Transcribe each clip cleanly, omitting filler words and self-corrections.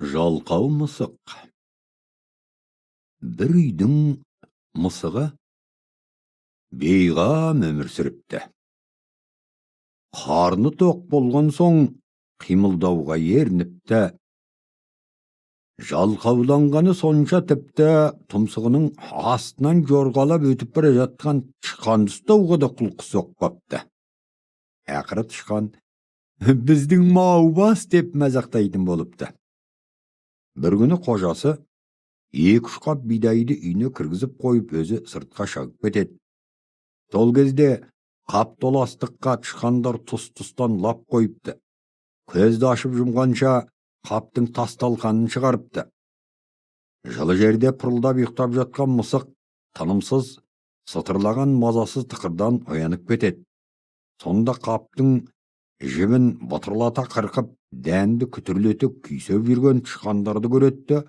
Жалқау мысық. Бір үйдің мысығы бейғам өмір сүріпті. Қарны тоқ болған соң қимылдауға ерініпті. Жалқауланғаны сонша, тіпті тұмсығының астынан жорғалап өтіп бара жатқан тышқанды ұстауға да құлқы соқпапты. Ақыры тышқан «Біздің маубас» деп мазақтайтын болыпты. Бір күні қожасы 2-3 қап бидайды үйіне кіргізіп қойып, өзі сыртқа шығып кетеді. Сол кезде қап толы астыққа тышқандар тұс-тұстан лап қойыпты. Көзді ашып жұмғанша қаптың тас талқанын шығарыпты. Жылы жерде пырылдап ұйықтап жатқан мысық тынымсыз сытырлаған мазасыз тықырдан оянып кетеді. Сонда қаптың жібін бытырлата қырқып, дәнді күтірлете күйсеп жүрген тышқандарды көреді де,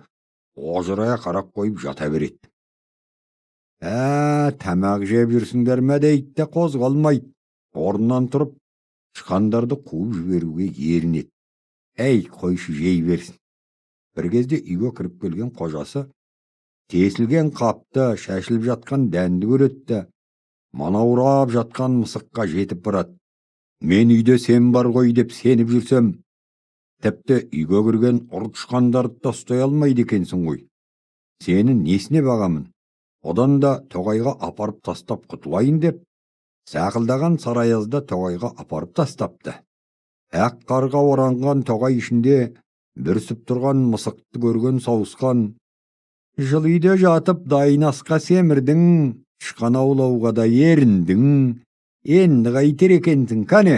ожырая қарап қойып жата береді. «Ә, тамақ жеп жүрсіңдер ме?» дейді де қозғалмайды. Орнынан тұрып, тышқандарды қуып жіберуге ерінеді. Әй, қойшы, жей берсін. Бір кезде үйге кіріп келген қожасы тесілген қапты, шашылып жатқан дәнді көреді де, манаурап жатқан мысыққа жетіп барады. «Мен үйде сен бар ғой деп сеніп жүрсем, тіпті үйге кірген ұры тышқандарды да ұстай алмайды екенсің ғой. Сені несіне бағамын? Одан да тоғайға апарып тастап құтылайын», – деп сақылдаған сары аязда тоғайға апарып тастапты. Ақ қарға оранған тоғай ішінде бүрісіп тұрған мысықты көрген сауысқан: «Жылы үйде жатып дайын асқа семірдің, тышқан аулауға да еріндің, енді қайтер екенсің? Кәне,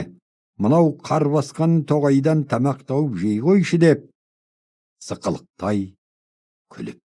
мынау қар басқан тоғайдан тамақ тауып жей қойшы», – деп сықылықтай күліпті.